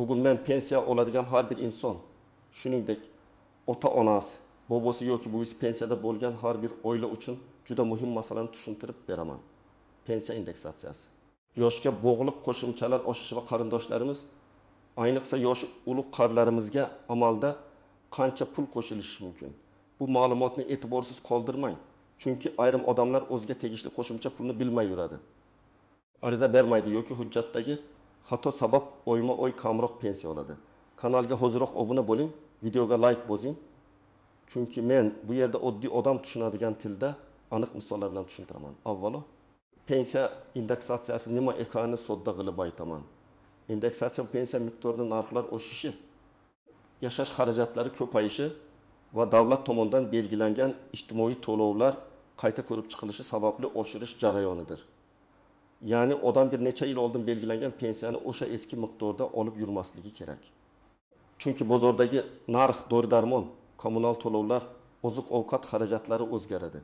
Bugun men pensiya oladigan har bir inson, shuningdek, ota-onasi, bobosi yoki buvisi pensiyada bo'lgan har bir oila uchun juda muhim masalani tushuntirib beraman. Pensiya indeksatsiyasi. Yoshga bog'liq qo'shimchalar oshishi va qarindoshlarimiz, ayniqsa yoshi ulug' qarilarimizga amalda qancha pul qo'shilishi mumkin? Bu ma'lumotni e'tiborsiz qoldirmang, chunki ayrim odamlar o'ziga tegishli qo'shimcha pulni bilmay yuradi. Ariza bermaydi yoki hujjatdagi xato sabab oyma-oy kamroq pensiya oladi. Kanalga hoziroq obuna bo'ling, videoga layk bosing. Chunki men bu yerda oddiy odam tushunadigan tilda aniq misollar bilan tushuntiraman. Avvalo, pensiya indeksatsiyasi nima ekanini sodda qilib aytaman. Indeksatsiya pensiya miqdorining narxlar oshishi, yashash xarajatlari ko'payishi va davlat tomonidan belgilangan ijtimoiy to'lovlar qayta ko'rib chiqilishi sababli oshirish jarayonidir. Ya'ni odam bir necha yil oldin belgilangan pensiyani o'sha eski miqdorda olib yurmasligi kerak. Chunki bozordagi narx, dori-darmon, kommunal to'lovlar, oziq-ovqat xarajatlari o'zgaradi.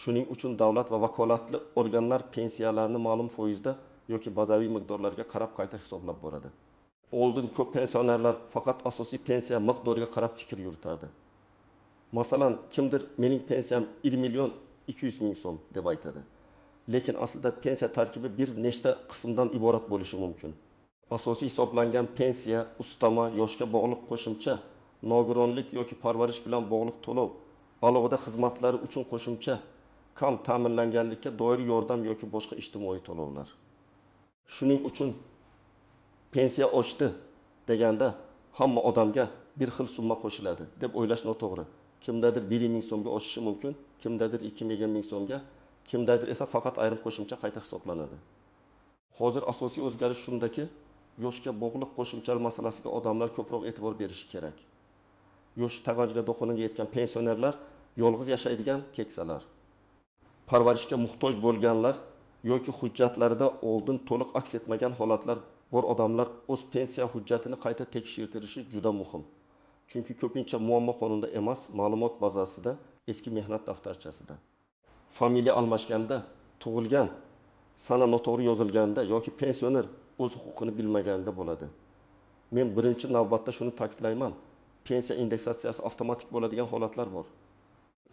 Shuning uchun davlat va vakolatli organlar pensiyalarni ma'lum foizda yoki bazaviy miqdorlarga qarab qayta hisoblab boradi. Oldin ko'p pensionerlar faqat asosiy pensiya miqdoriga qarab fikr yuritardi. Masalan, kimdir mening pensiyam 1 million 200 ming so'm deb aytadi. Lekin aslida pensiya tarkibi bir nechta qismdan iborat bo'lishi mumkin. Asosiy hisoblangan pensiya, ustama, yoshga bog'liq qo'shimcha, nogironlik yoki parvarish bilan bog'liq to'lov, alohida xizmatlari uchun qo'shimcha, kam ta'minlanganlikka doir yordam yoki boshqa ijtimoiy to'lovlar. Shuning uchun pensiya oshdi deganda hamma odamga bir xil summa qo'shiladi deb o'ylash noto'g'ri. Kimdadir 1 ming so'mga oshishi mumkin, kimdadir 2 ming so'mga, kimdadir esa faqat ayrim qo'shimcha qayta hisoblanadi. Hozir asosiy o'zgarish shundaki, yoshga bog'liq qo'shimchalar masalasiga odamlar ko'proq e'tibor berishi kerak. Yosh tag'anjiga do'qoniga yetgan pensionerlar, yolg'iz yashaydigan keksalar, parvarishga muhtoj bo'lganlar yoki hujjatlarida oldin to'liq aks etmagan holatlar bor odamlar o'z pensiya hujjatini qayta tekshirtirishi juda muhim. Chunki ko'pincha muammo qonunda emas, ma'lumot bazasida, eski mehnat daftarchasida. Familiya almashganda, tug'ilgan sana noto'g'ri yozilganda yoki pensioner o'z huquqini bilmaganda bo'ladi. Men birinchi navbatda shuni ta'kidlayman. Pensiya indeksatsiyasi avtomatik bo'ladigan holatlar bor.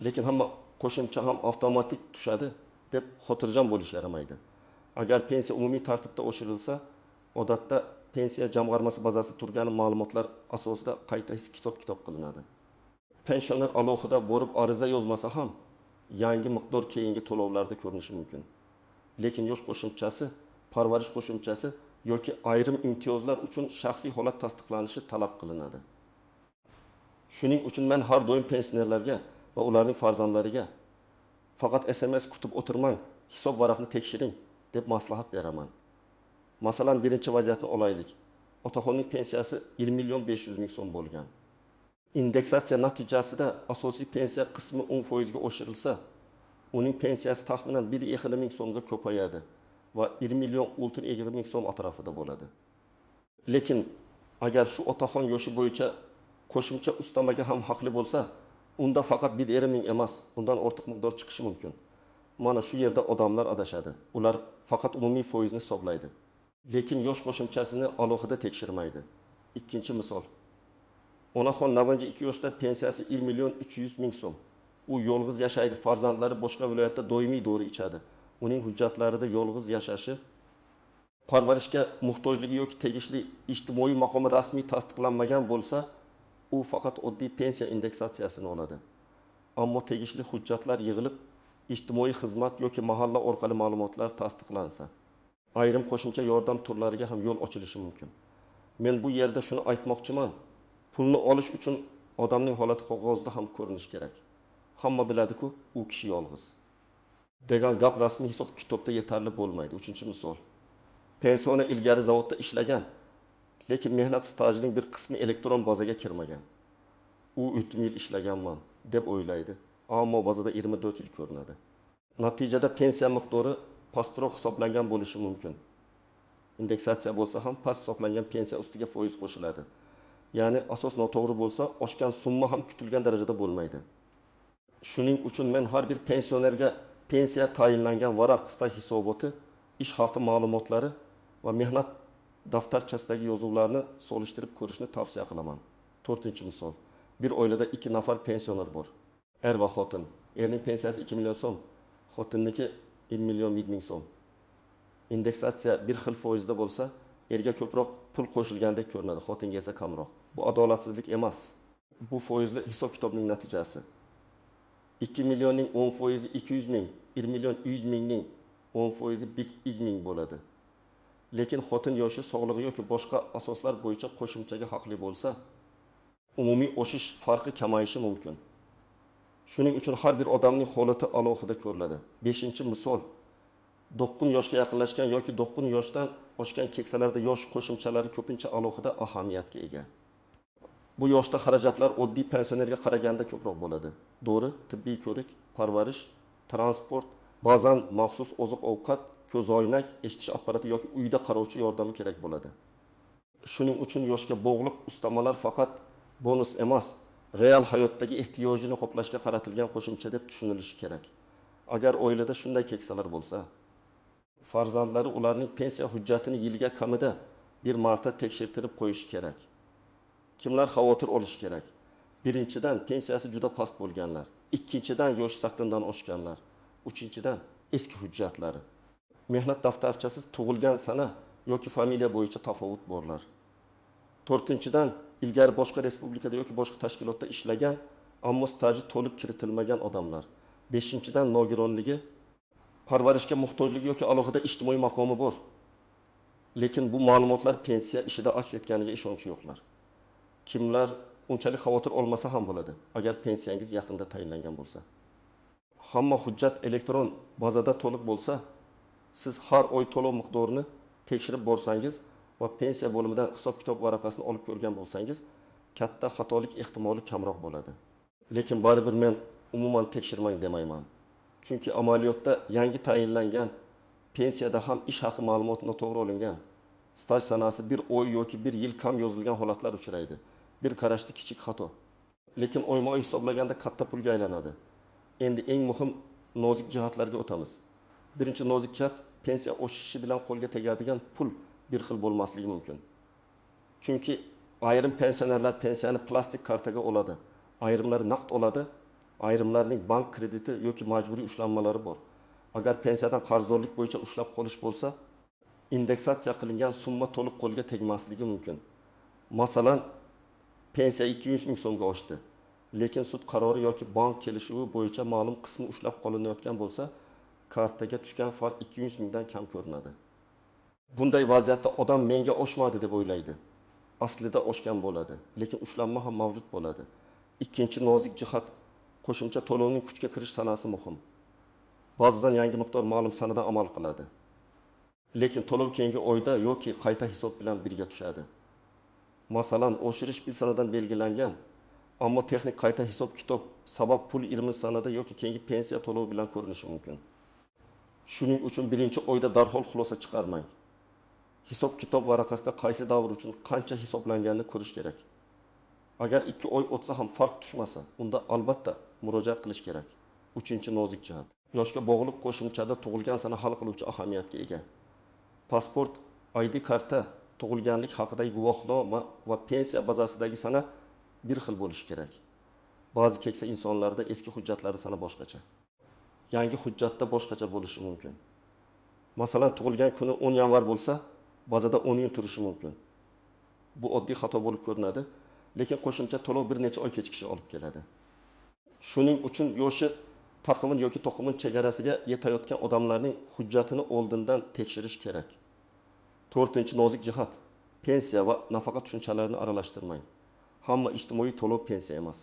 Lekin hamma qo'shimcha ham avtomatik tushadi deb xotirjam bo'lish yaramaydi. Agar pensiya umumiy tartibda oshirilsa, odatda pensiya jamg'armasi bazasida turgan ma'lumotlar asosida qayta hisob-kitob qilinadi. Pensioner alohida borib ariza yozmasa ham yangi miqdor keyingi to'lovlarda ko'rinishi mumkin. Lekin yosh qo'shimchasi, parvarish qo'shimchasi yoki ayrim imtiyozlar uchun shaxsiy holat tasdiqlanishi talab qilinadi. Shuning uchun men har doim pensionerlarga va ularning farzandlariga faqat SMS kutib o'tirmang, hisob varaqni tekshiring deb maslahat beraman. Masalan, birinchi vaziyatni olaylik. Otaxonning pensiyasi 1 million 500 ming so'm bo'lgan. Indeksatsiya natijasida asosiy pensiya qismi 10% ga oshirilsa, uning pensiyasi taxminan 1,5 ming so'mga ko'payadi va 1 million 650 ming so'm atrofida bo'ladi. Lekin agar shu otaxon yoshi bo'yicha qo'shimcha ustamaga ham haqli bo'lsa, unda faqat 1,5 ming emas, undan ortiq miqdor chiqishi mumkin. Mana shu yerda odamlar adashadi. Ular faqat umumiy foizni hisoblaydi. Lekin yosh qo'shimchasini alohida tekshirmaydi. Ikkinchi misol. Onaxon 92 yoshda, pensiyasi 1 million 300 ming so'm. U yolg'iz yashaydi, farzandlari boshqa viloyatda doimiy dori ichadi. Uning hujjatlarida yolg'iz yashashi, parvarishga muhtojligi yoki tegishli ijtimoiy maqomi rasmiy tasdiqlanmagan bo'lsa, u faqat oddiy pensiya indeksatsiyasini oladi. Ammo tegishli hujjatlar yig'ilib, ijtimoiy xizmat yoki mahalla orqali ma'lumotlar tasdiqlansa, ayrim qo'shimcha yordam turlariga ham yo'l ochilishi mumkin. Men bu yerda shuni aytmoqchiman. Pulni olish uchun odamning holati qog'ozda ham ko'rinishi kerak. Hamma biladi-ku, u kishi yolg'iz degan gap rasmiy hisob-kitobda yetarli bo'lmaydi. Uchinchi misol. Pensioner ilgari zavodda ishlagan, lekin mehnat stajining bir qismi elektron bazaga kirmagan. U 3 yil ishlaganman deb o'ylaydi, ammo bazada 24 yil ko'rinadi. Natijada pensiya miqdori pastroq hisoblangan bo'lishi mumkin. Indeksatsiya bo'lsa ham past hisoblangan pensiya ustiga foiz qo'shiladi. Ya'ni asos noto'g'ri bo'lsa, oshgan summa ham kutilgan darajada bo'lmaydi. Shuning uchun men har bir pensionerga pensiya tayinlangan varaq qisqa hisoboti, ish haqi ma'lumotlari va mehnat daftarchasidagi yozuvlarni solishtirib ko'rishni tavsiya qilaman. To'rtinchi misol. Bir oilada 2 nafar pensioner bor. Er va xotin. Erning pensiyasi 2 million so'm, xotinniki 1 million 100 ming so'm. Indeksatsiya bir xil foizda bo'lsa, erga ko'proq pul qo'shilgandek ko'rinadi, xotinga esa kamroq. Bu adolatsizlik emas. Bu foizli hisob-kitobning natijasi. 2 millionning 10% 200 ming, 1 million 100 mingning 10% 100 ming bo'ladi. Lekin xotin yoshi, sog'lig'i yoki boshqa asoslar bo'yicha qo'shimchaga haqli bo'lsa, umumiy o'shish farqi kamayishi mumkin. Shuning uchun har bir odamning holati alohida ko'riladi. 5-misol. 9 yoshga yaqinlashgan yoki 9 yoshdan oshgan keksalarda yosh qo'shimchalari ko'pincha alohida ahamiyatga ega. Bu yoshda xarajatlar oddiy pensionerga qaraganda ko'proq bo'ladi. Dori, tibbiy ko'rik, parvarish, transport, ba'zan maxsus oziq-ovqat, ko'zoynak, eshitish apparati yoki uyda qarovchi yordami kerak bo'ladi. Shuning uchun yoshga bog'liq ustamalar faqat bonus emas, real hayotdagi ehtiyojini qoplashga qaratilgan qo'shimcha deb tushunilishi kerak. Agar oilada shunday keksalar bo'lsa, farzandlari ularning pensiya hujjatini yilga kamida bir marta tekshirtirib qo'yishi kerak. Kimlar xavotir olishi kerak? Birinchidan, pensiyasi juda past bo'lganlar. Ikkinchidan, yoshi 80dan oshganlar. Uchinchidan, eski hujjatlari. Mehnat daftarchasi tug'ilgan sana yoki familiya bo'yicha tafovut borlar. To'rtinchidan, ilgari boshqa respublikada yoki boshqa tashkilotda ishlagan, ammo staji to'liq kiritilmagan odamlar. Beshinchidan, nogironligi, parvarishga muhtojligi yoki alohida ijtimoiy maqomi bor. Lekin bu ma'lumotlar pensiya ishida aks etganiga ishonchi yo'qlar. Kimlar unchalik xavotir olmasa ham bo'ladi, agar pensiyangiz yaqinda tayinlangan bo'lsa. Hamma hujjat elektron bazada to'liq bo'lsa, siz har oy to'lov miqdorini tekshirib borsangiz va pensiya bo'limidan hisob-kitob varaqasini olib ko'rgan bo'lsangiz, katta xatolik ehtimoli kamroq bo'ladi. Lekin baribir men umuman tekshirmang demayman. Chunki amaliyotda yangi tayinlangan pensiyada ham ish haqi ma'lumoti noto'g'ri olingan. Staj sanasi bir oy yoki bir yil kam yozilgan holatlar uchraydi. Bir qarashda kichik xato. Lekin oyma-oy hisoblaganda katta pulga aylanadi. Endi eng muhim nozik jihatlarga o'tamiz. Birinchi nozik jihat, pensiya oshishi bilan qo'lga tegadigan pul bir xil bo'lmasligi mumkin. Chunki ayrim pensionerlar pensiyani plastik kartaga oladi, ayrimlari naqd oladi, ayrimlarning bank krediti yoki majburiy ushlanmalari bor. Agar pensiyadan qarzdorlik bo'yicha ushlab qolish bo'lsa, indeksatsiya qilingan summa to'liq qo'lga tegmasligi mumkin. Masalan, pensiya 200 ming so'mga oshdi, lekin sud qarori yoki bank kelishuvi bo'yicha ma'lum qismi ushlab qolinayotgan bo'lsa, kartaga tushgan farq 200 mingdan kam ko'rinadi. Bunday vaziyatda odam menga oshmadi deb o'ylaydi. Aslida oshgan bo'ladi, lekin ushlanma ham mavjud bo'ladi. Ikkinchi nozik jihat, qo'shimcha to'lovning kuchga kirish sanasi muhim. Ba'zidan yangi miqdor ma'lum sanada amal qiladi. Lekin to'lov keyingi oyda yoki qayta hisob bilan birga tushadi. Masalan, oshirish bir sanadan belgilangan, ammo texnik qayta hisob-kitob sabab pul 20 sanada yoki keyingi pensiya to'lovi bilan ko'rinishi mumkin. Shuning uchun birinchi oyda darhol xulosa chiqarmang. Hisob-kitob varaqasida qaysi davr uchun qancha hisoblanganini ko'rish kerak. Agar 2 oy o'tsa ham farq tushmasa, unda albatta murojaat qilish kerak. Uchinchi nozik jihat. Yoshga bog'liq qo'shimchada tug'ilgan sana hal qiluvchi ahamiyatga ega. Pasport, ID karta, tug'ilganlik haqidagi guvohnoma va pensiya bazasidagi sana bir xil bo'lishi kerak. Ba'zi keksa insonlarda eski hujjatlarda sana boshqacha. Yangi hujjatda boshqacha bo'lishi mumkin. Masalan, tug'ilgan kuni 10 yanvar bo'lsa, bazada 10 yil turishi mumkin. Bu oddiy xato bo'lib ko'rinadi, lekin qo'shimcha to'lov bir necha oy kechikishi olib keladi. Shuning uchun yoshi taqvim yoki to'qimin chegarasiga yetayotgan odamlarning hujjatini oldindan tekshirish kerak. To'rtinchi nozik jihat, pensiya va nafaqa tushunchalarini aralashtirmang. Hamma ijtimoiy to'lov pensiya emas.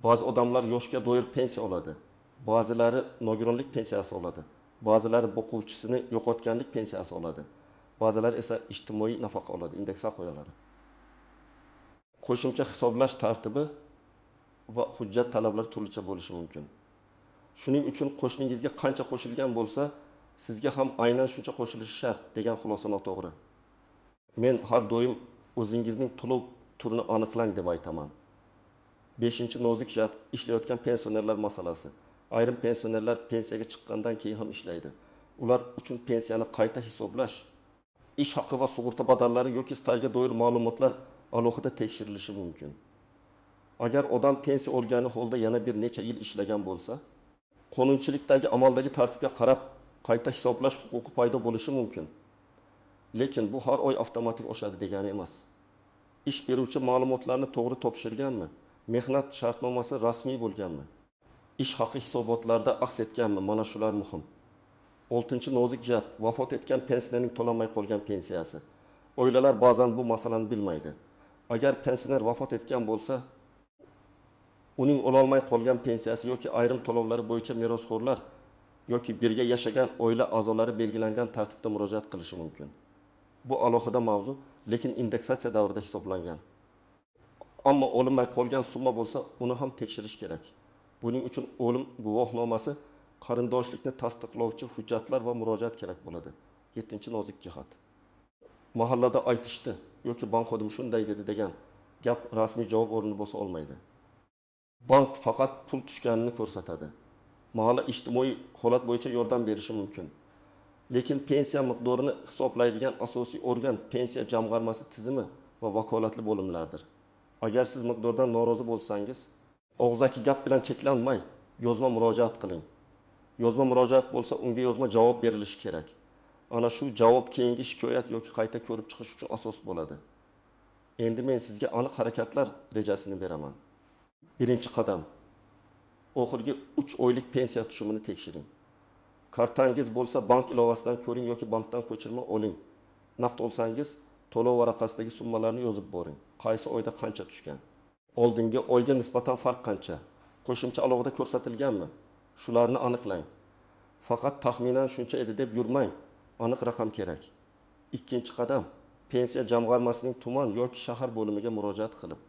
Ba'zi odamlar yoshga doir pensiya oladi, ba'zilari nogironlik pensiyasi oladi, ba'zilari boquvchisini yo'qotganlik pensiyasi oladi, ba'zilari esa ijtimoiy nafaqa oladi, indeksa qo'yaladi. Qo'shimcha hisoblash tartibi va hujjat talablari turlicha bo'lishi mumkin. Shuning uchun qo'shningizga qancha qo'shilgan bo'lsa, sizga ham aynan shuncha qo'shilishi shart degan xulosa noto'g'ri. Men har doim o'zingizning to'lov turini aniqlang deb aytaman. 5. Nozik jihat, ishlayotgan pensionerlar masalasi. Ayrim pensionerlar pensiyaga chiqqandan keyin ham ishlaydi. Ular uchun pensiyani qayta hisoblash Ish haqi va sug'urta badallari yoki stajga doir ma'lumotlar alohida tekshirilishi mumkin. Agar odam pensiya olgani holda yana bir necha yil ishlagan bo'lsa, qonunchilikdagi amaldagi tartibga qarab qayta hisoblash huquqi paydo bo'lishi mumkin. Lekin bu har oy avtomatik oshadi degani emas. Ish beruvchi ma'lumotlarni to'g'ri topshirganmi? Mehnat shartnomasi rasmiy bo'lganmi? Ish haqi hisobotlarda aks etganmi? Mana shular muhim. Oltinchi nozik jihat: vafot etgan pensionerning to'lanmay qolgan pensiyasi. Oilalar ba'zan bu masalani bilmaydi. Agar pensioner vafot etgan bo'lsa, uning ololmay qolgan pensiyasi yoki ayrim to'lovlari bo'yicha merosxo'rlar yoki birga yashagan oila a'zolari belgilangan tartibda murojaat qilishi mumkin. Bu alohida mavzu, lekin indeksatsiya davrida hisoblangan. Ammo olinmay qolgan summa bo'lsa, uni ham tekshirish kerak. Buning uchun o'lim guvohnomasi, qarindoshlikni tasdiqlovchi hujjatlar va murojaat kerak bo'ladi. Yettinchi nozik jihat. Mahallada aytishdi yoki bank xodimi shunday dedi degan gap rasmiy javob o'rnini bosa olmaydi. Bank faqat pul tushganini ko'rsatadi. Mahalla ijtimoiy holat bo'yicha yordam berishi mumkin. Lekin pensiya miqdorini hisoblaydigan asosiy organ pensiya jamg'armasi tizimi va vakolatli bo'limlardir. Agar siz miqdordan norozi bo'lsangiz, og'zaki gap bilan cheklanmay, yozma murojaat qiling. Yozma murojaat bo'lsa, unga yozma javob berilishi kerak. Ana shu javob keyingi shikoyat yoki qayta ko'rib chiqish uchun asos bo'ladi. Endi men sizga aniq harakatlar rejasini beraman. Birinchi qadam: oxirgi 3 oylik pensiya tushumini tekshiring. Kartangiz bo'lsa, bank ilovasidan ko'ring yoki bankdan ko'chirma oling. Naqd olsangiz, to'lov varaqasidagi summalarni yozib boring. Qaysi oyda qancha tushgan? Oldingi oyga nisbatan farq qancha? Qo'shimcha alohida ko'rsatilganmi? Shularni aniqlang. Faqat taxminan shuncha edi deb yurmang. Aniq raqam kerak. Ikkinchi qadam: pensiya jamg'armasining tuman yoki shahar bo'limiga murojaat qilib,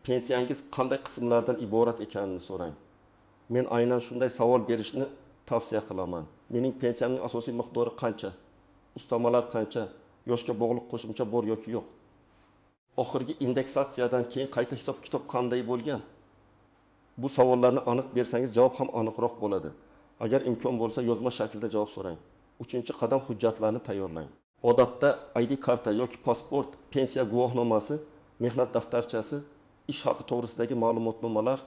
pensiyangiz qanday qismlardan iborat ekanini so'rang. Men aynan shunday savol berishni tavsiya qilaman. Mening pensiyamning asosiy miqdori qancha? Ustamalar qancha? Yoshga bog'liq qo'shimcha bor yoki yo'q? Oxirgi indeksatsiyadan keyin qayta hisob-kitob qanday bo'lgan? Bu savollarni aniq bersangiz, javob ham aniqroq bo'ladi. Agar imkon bo'lsa, yozma shaklda javob so'rang. Uchinchi qadam: hujjatlarni tayyorlang. Odatda ID karta yoki pasport, pensiya guvohnomasi, mehnat daftarchasi, ish haqi to'g'risidagi ma'lumotnomalar,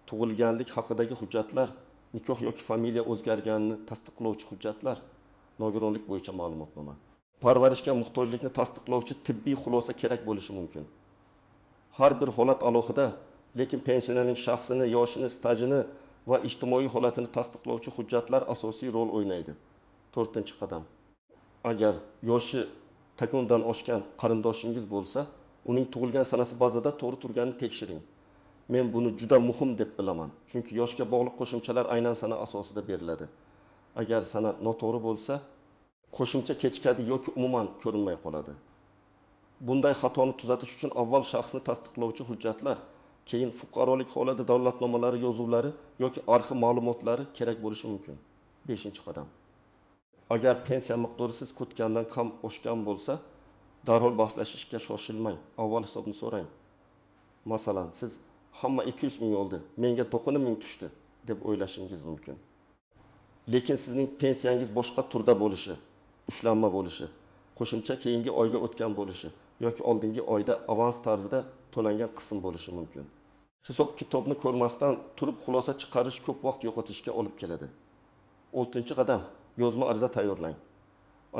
tug'ilganlik haqidagi hujjatlar, nikoh yoki familiya o'zgarganini tasdiqlovchi hujjatlar, nogironlik bo'yicha ma'lumotnoma. Parvarishga muhtojlikni tasdiqlovchi tibbiy xulosa kerak bo'lishi mumkin. Har bir holat alohida, lekin pensionerning shaxsini, yoshini, stajini va ijtimoiy holatini tasdiqlovchi hujjatlar asosiy rol o'ynaydi. To'rtinchi qadam: agar yoshi takundan oshgan qarindoshingiz bo'lsa, uning tug'ilgan sanasi bazada to'g'ri turganini tekshiring. Men buni juda muhim deb bilaman, chunki yoshga bog'liq qo'shimchalar aynan sana asosida beriladi. Agar sana noto'g'ri bo'lsa, qo'shimcha kechikadi yoki umuman ko'rinmay qoladi. Bunday xatoni tuzatish uchun avval shaxsni tasdiqlovchi hujjatlar, keyin fuqarolik holati dalolatnomalari yozuvlari yoki arxiv ma'lumotlari kerak bo'lishi mumkin. Beshinchi qadam: agar pensiya miqdori siz kutgandan kam oshgan bo'lsa, darhol bahslashishga shoshilmang. Avval hisobni so'rang. Masalan, siz hamma 200 ming oldi, menga 90 ming tushdi deb o'ylashingiz mumkin. Lekin sizning pensiyangiz boshqa turda bo'lishi, ushlanma bo'lishi, qo'shimcha keyingi oyga o'tgan bo'lishi yoki oldingi oyda avans tarzida to'langan qism bo'lishi mumkin. Hisob-kitobni ko'rmasdan turib xulosa chiqarish ko'p vaqt yo'qotishga olib keladi. Oltinchi qadam: yozma ariza tayyorlang.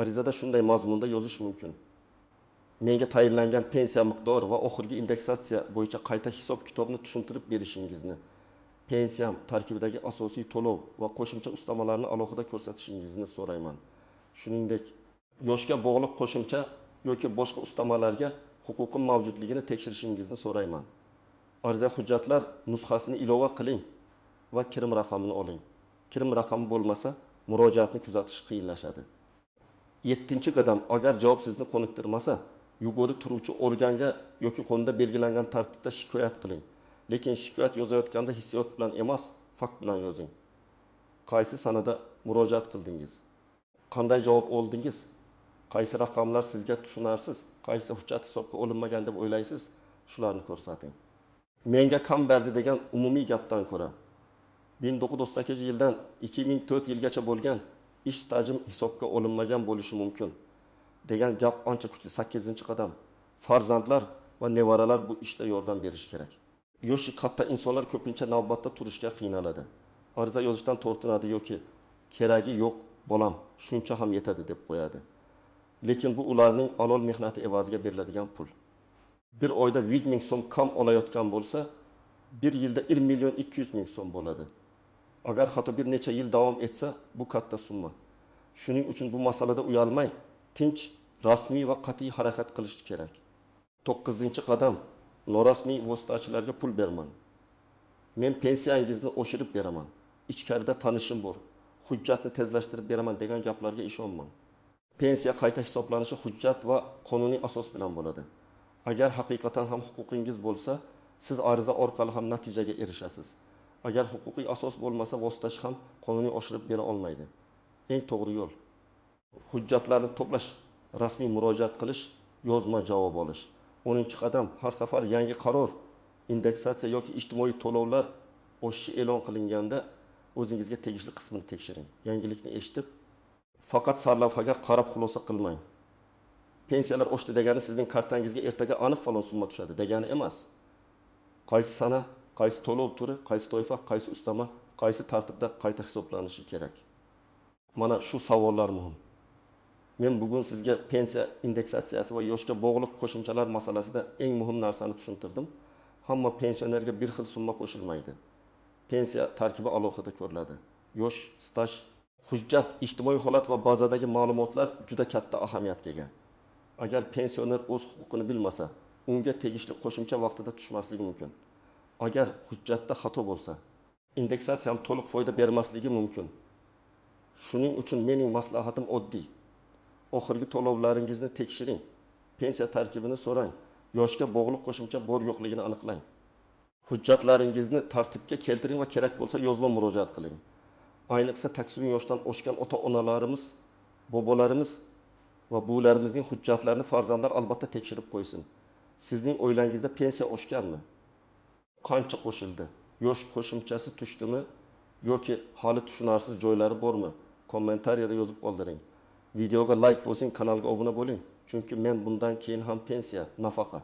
Arizada shunday mazmunda yozish mumkin: menga tayinlangan pensiya miqdori va oxirgi indeksatsiya bo'yicha qayta hisob-kitobni tushuntirib berishingizni, pensiyam tarkibidagi asosiy to'lov va qo'shimcha ustamalarni alohida ko'rsatishingizni so'rayman. Shuningdek, yoshga bog'liq qo'shimcha yoki boshqa ustamalarga huquqim mavjudligini tekshirishingizni so'rayman. Ariza hujjatlar nusxasini ilova qiling va kirim raqamini oling. Kirim raqami bo'lmasa, murojaatni kuzatish qiyinlashadi. Yettinchi qadam: agar javob sizni qoniqtirmasa, yuqori turuvchi organga yoki qonunda belgilangan tartibda shikoyat qiling. Lekin shikoyat yozayotganda hissiyot bilan emas, fakt bilan yozing. Qaysi sanada murojaat qildingiz? Qanday javob oldingiz? Qaysi raqamlar sizga tushunarsiz? Qaysi hujjat hisobga olinmagan deb o'ylaysiz? Shularni ko'rsating. Menga kam berdi degan umumiy gapdan ko'ra 1998-yildan 2004 yilgacha bo'lgan ish stajim hisobga olinmagan bo'lishi mumkin. degan gap ancha kuchli. 8-qadam. Farzandlar va nevaralar bu ishda yordam berishi kerak. Yoshi katta insonlar ko'pincha navbatda turishga qiynaladi. Ariza yozishdan tortinadi yoki keragi yo'q, bolam, shuncha ham yetadi deb qo'yadi. Lekin bu ularning halol mehnati evaziga beriladigan pul. Bir oyda 100 ming so'm kam olayotgan bo'lsa, bir yilda 1 million 200 ming so'm bo'ladi. Agar xato bir necha yil davom etsa, bu katta summa. Shuning uchun bu masalada uyalmay, tinch, rasmiy va qat'iy harakat qilish kerak. 9-qadam. Norasmiy vositachilarga pul bermang. Men pensiyangizni oshirib beraman. Ichkarida tanishim bor. Hujjatni tezlashtirib beraman degan gaplarga ishonmang. Pensiya qayta hisoblanishi hujjat va qonuniy asos bilan bo'ladi. Agar haqiqatan ham huquqingiz bo'lsa, siz ariza orqali ham natijaga erishasiz. Agar huquqiy asos bo'lmasa, vositachi ham qonuniy oshirib bera olmaydi. Eng to'g'ri yo'l hujjatlarni to'plash, rasmiy murojaat qilish, yozma javob olish. 10-qadam. Har safar yangi qaror, indeksatsiya yoki ijtimoiy to'lovlar oshishi e'lon qilinganda o'zingizga tegishli qismini tekshiring. Yangilikni eshitib, faqat sarlavhaga qarab xulosa qilmang. Pensiyalar oshdi degani sizning kartangizga ertaga aniq falon summa tushadi degani emas. Qaysi sana, qaysi to'lov turi, qaysi toifa, qaysi ustama, qaysi tartibda qayta hisoblanishi kerak. Mana shu savollar muhim. Men bugun sizga pensiya indeksatsiyasi va yoshga bog'liq qo'shimchalar masalasida eng muhim narsani tushuntirdim. Hamma pensionerga bir xil summa qo'shilmaydi. Pensiya tarkibi alohida ko'riladi. Yosh, staj, hujjat, ijtimoiy holat va bazadagi ma'lumotlar juda katta ahamiyatga ega. Agar pensioner o'z huquqini bilmasa, unga tegishli qo'shimcha vaqtida tushmasligi mumkin. Agar hujjatda xato bo'lsa, indeksatsiya ham to'liq foyda bermasligi mumkin. Shuning uchun mening maslahatim oddiy. Oxirgi to'lovlaringizni tekshiring, pensiya tarkibini so'rang, yoshga bog'liq qo'shimcha bor yo'qligini aniqlang. Hujjatlaringizni tartibga keltiring va kerak bo'lsa yozma murojaat qiling. Ayniqsa taksim yoshdan oshgan ota-onalarimiz, bobolarimiz va buvalarimizning hujjatlarini farzandlar albatta tekshirib qo'ysin. Sizning oilangizda pensiya oshganmi? Qancha qo'shildi? Yosh qo'shimchasi tushdimi yoki hali tushunarsiz joylari bormi? Kommentariyada yozib qoldiring. Videoga like bosing, kanalga obuna bo'ling. Chunki men bundan keyin ham pensiya, nafaqa,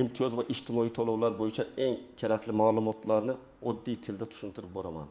imtiyoz va ijtimoiy to'lovlar bo'yicha eng kerakli ma'lumotlarni oddiy tilda tushuntirib boraman.